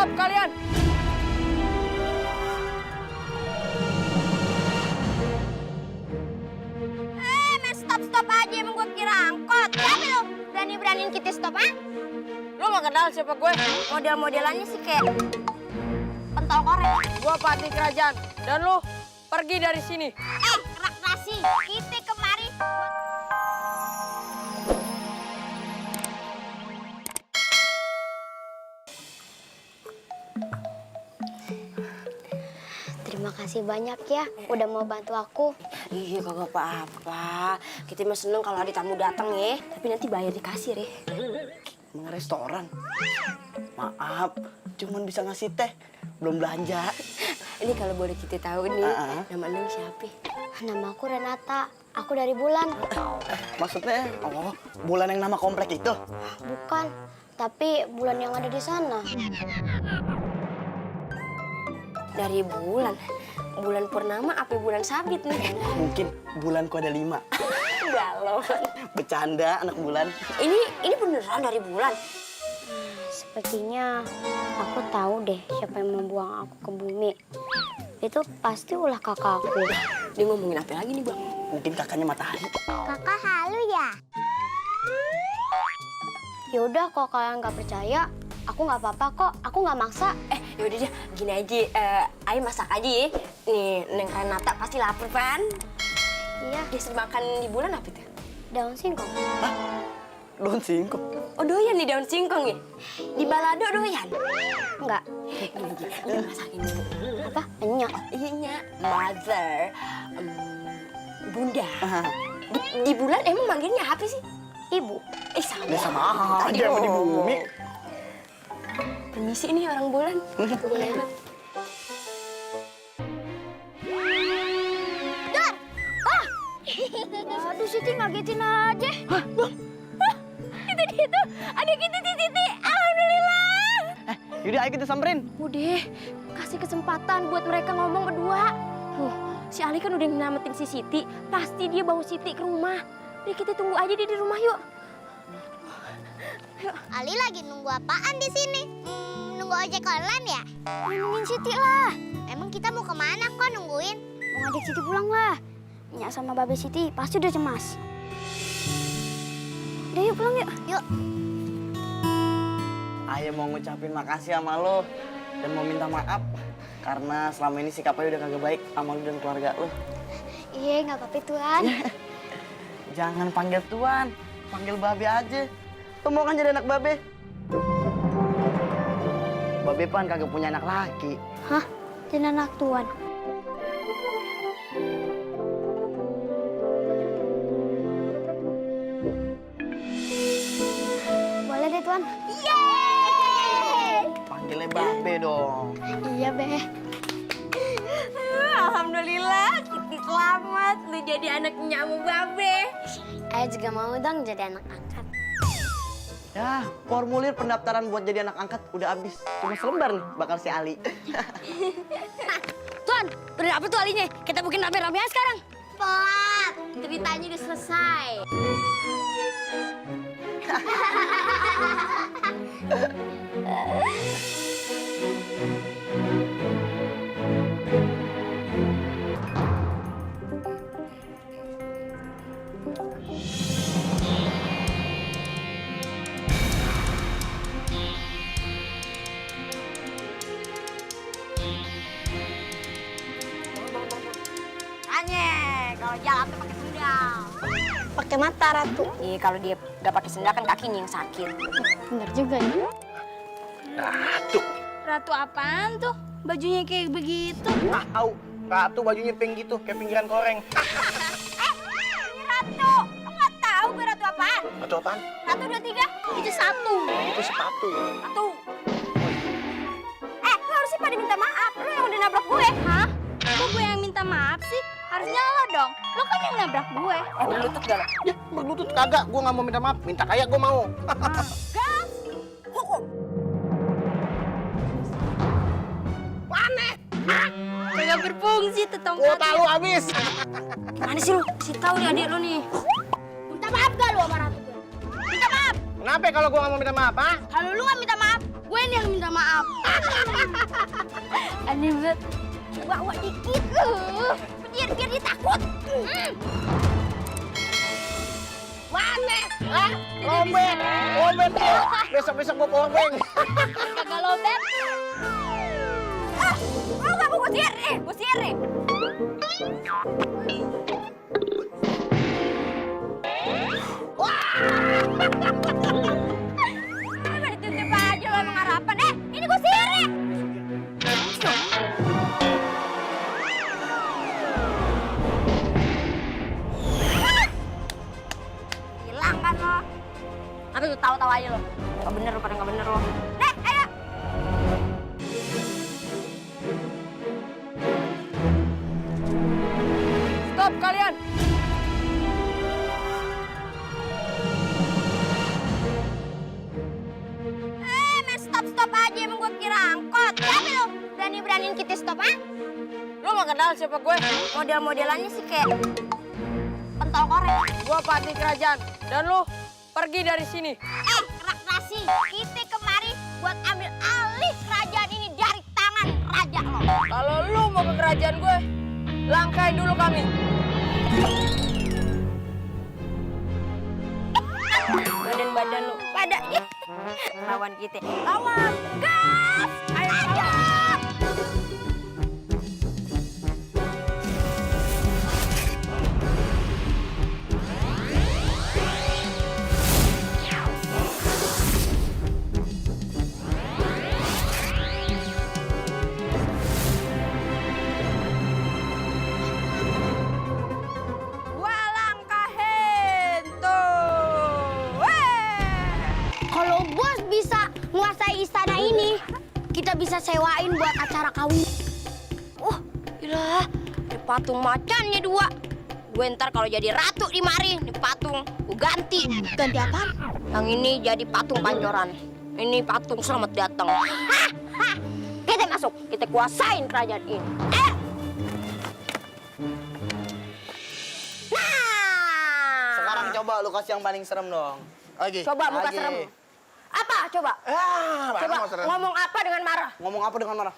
Stop kalian! Main stop-stop aja emang gue kira angkot. Siapa lu? Berani-beraniin kita stop, ah? Lu gak kenal siapa gue? Model-modelannya sih kayak pentol korek. Gue Patih Kerajaan. Dan lu pergi dari sini. Kerak nasi. Kita kemari. Terima kasih banyak ya, udah mau bantu aku. Iya kagak apa-apa. Kita mah seneng kalau ada tamu datang ya. Tapi nanti bayar di kasir ya. Emang restoran? Maaf, cuman bisa ngasih teh, belum belanja. Ini kalau boleh kita tahu nih, nama lu siapa? Nama aku Renata, aku dari Bulan. Maksudnya, bulan yang nama komplek itu? Bukan, tapi Bulan yang ada di sana. Dari bulan. Bulan purnama apa bulan sabit nih? Mungkin bulanku ada 5. Galau. Bercanda anak bulan. Ini beneran dari bulan. Sepertinya aku tahu deh siapa yang membuang aku ke bumi. Itu pasti ulah kakakku. Dia ngomongin apa lagi nih, Bang? Mungkin kakaknya matahari. Kakak halu ya? Yaudah, kalau kalian nggak percaya, aku nggak apa-apa kok. Aku nggak maksa. Yaudah deh, gini aja. Ayo masak aja ya. Nih, Neng Renata pasti lapar, kan? Iya, Dia makan di bulan apa tuh? daun singkong. Daun singkong. Oh, doyan nih daun singkong ya? Di balado doyan? Enggak. Udah masakin dulu. Apa? Enyak. Iya, mother, bunda. Di bulan emang manggilnya apa sih? Ibu. Sama. Ya sama aja sama di bumi. Permisi nih orang bulan. Aduh, Siti ngagetin aja. Itu dia tuh. Adik kita si Siti. Alhamdulillah. Yaudah, ayo kita samperin. Udah, kasih kesempatan buat mereka ngomong berdua. Si Ali kan udah nyelamatin si Siti. Pasti dia bawa Siti ke rumah. Udah, kita tunggu aja dia di rumah yuk. Ali lagi nunggu apaan di sini? Nunggu ojek online ya? Nungguin Siti lah. Emang kita mau kemana kok nungguin? Mau ngajak Siti pulang lah. Nyak sama Babe Siti pasti udah cemas. Udah yuk pulang yuk. Yuk. Ayo mau ngucapin makasih sama lo dan mau minta maaf karena selama ini sikap Ayo udah kagak baik sama lo dan keluarga lo. Iya, nggak apa-apa Tuan. Jangan panggil Tuan, panggil Babe aja. Lo mau kan jadi anak Babe? Babe pan kagak punya anak laki. Hah? Jadi anak Tuan. Boleh deh Tuan. Panggilnya Babe dong. Iya, Be. Alhamdulillah, Siti selamat. Lu jadi anaknya sama Babe. Ayah juga mau dong jadi anak angkat. Ya, formulir pendaftaran buat jadi anak angkat udah habis. Cuma selembar nih bakal si Ali. Tuan, udah dapet tuh alinya. Kita bikin rame-ramean sekarang. Pelat. Ceritanya udah selesai. Kalau jalan tuh pakai sendal. Pakai mata, Ratu. Iya, kalau dia nggak pakai sendal kan kakinya yang sakit. Bener juga ya. Ratu. Ratu apaan tuh? Bajunya kayak begitu. Tahu, Ratu bajunya pink gitu, kayak pinggiran koreng. Ini Ratu. Lo nggak tahu gue Ratu apaan? Ratu apaan? Ratu 2, 3. Itu satu. Itu sepatu. Satu. Lo harusnya pada minta maaf. Lo yang udah nabrak gue. Hah? Kok gue yang minta maaf sih? Harusnya lo dong. Lo kan yang nabrak gue. Berlutut gak lo? Ya, berlutut kagak. Gua nggak mau minta maaf. Minta kayak gua mau. Gas. Hukum. Aneh. Kagak berfungsi tuh Gua tongkat. tahu abis. Gimana sih lu? Si tahu nih adik lu nih. Minta maaf gak lo sama Ratu gue? Minta maaf. Kenapa kalau gua nggak mau minta maaf, ah? Kalau lu gak minta maaf, gue nih yang minta maaf. Aneh banget. Bawa dikit. Biar dia takut. Mana? Lobet. Lobet ya. Besok-besok gue powerbank. Kagak lobet. Oh, kamu gue siar nih. Wah, ditutup aja lo emang harapan. Ini gue siar nih. Hilang kan lo? Apa tuh tahu-tahu aja lo? Gak bener lo, pada gak bener lo. Nek, ayo. Stop kalian! Main stop-stop aja emang gue kira angkot. Siapa lu? Berani-beraniin kita stop, ah? Lu gak kenal siapa gue? Model-modelannya sih kayak pentol korek. Gua Patih Kerajaan. Dan lu pergi dari sini. Raksasi, kita kemari buat ambil alih kerajaan ini dari tangan raja lo. Kalau lu mau ke kerajaan gue, langkain dulu kami. Badan-badan lu pada lawan kita. Lawan, gas! Ayo aja! Gua langkahin tuh. Kalau bos bisa menguasai istana ini, kita bisa sewain buat acara kawin. Gila, ini patung macannya 2. Gue ntar kalau jadi ratu di mari, ini patung gue ganti. Ganti apa? Yang ini jadi patung pancoran. Ini patung selamat datang. Kita masuk, kita kuasain kerajaan ini. Nah, Sekarang coba lu kasih yang paling serem dong. Lagi. coba muka Lagi. serem. Apa? Coba. Coba ngomong apa dengan marah? Ngomong apa dengan marah?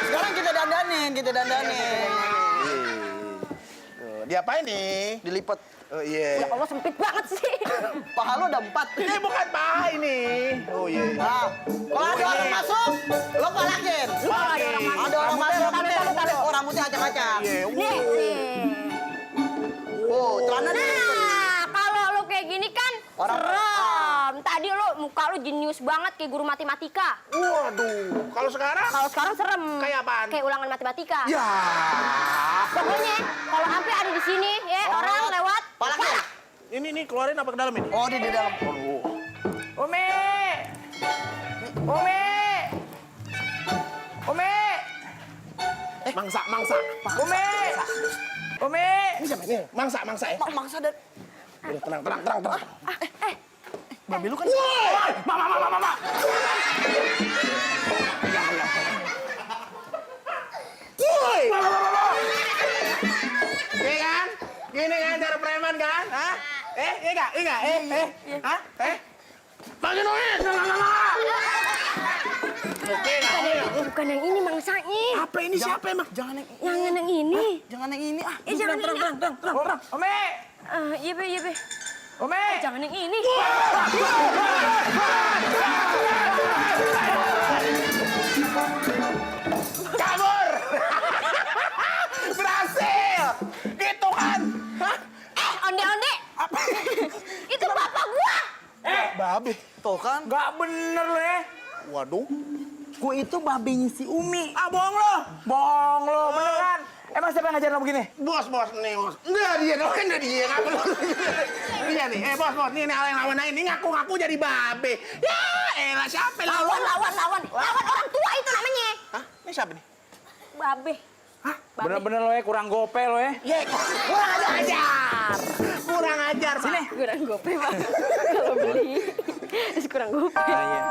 Sekarang kita dandanin. Diapain nih? Dilipat. Oh iya. Ya Allah sempit banget sih. Paha lu ada 4. Ini bukan paha ini. Oh iya. Nah, kalau ada orang masuk, lo palakin. Ada orang masuk, oh rambutnya acak-acak. Iya. Nih. Oh, celana dilipat. Nah, kalau lu kayak gini kan Orang- serem. Tadi lu muka lu jenius banget kayak guru matematika. Waduh. Kalau sekarang? Kalau sekarang serem. Kayak apaan? Kayak ulangan matematika. Ya. Pokoknya kalau sampai ada di sini ya orang lewat. Palakin. Ini keluarin apa ke dalam ini? Oh, di dalam. Umi. Umi. Umi. Mangsa. Umi. Umi. Ini siapa ini? Mangsa ya? Mangsa dan Udah tenang. babi lu kan. Woi, mama. Woi. Gini kan cara preman kan? Hah? Enggak. Hah? Bagi duit. Oke, Bukan yang ini mangsanya. apa ini siapa emang? Jangan Yang ini. jangan yang ini ah. Jangan yang ini. Terang. Ome. Iya be. Ome. Jangan yang ini. Kabur. Berhasil. Gitu kan? Hah? Onde. Apa? Itu bapak gua. Babi. Tuh kan. Nggak bener lo ya. Waduh. Gua itu babinya si Umi. Ah, bohong lo. Beneran. Emang siapa yang ngajarin lo begini? Bos nih, bos. Enggak, dia dong. Dia ngaku. Dia nih. Bos. Nih yang lawan ini ngaku jadi babe. Ya, elah siapa Lawan orang tua itu namanya. Hah? Ini siapa nih? Babe. Hah? Bener-bener lo ya, kurang gope lo ya. Ya, kurang ajar, Pak. Sini. Kurang gope, Pak. Kalau beli kurang gope. Iya.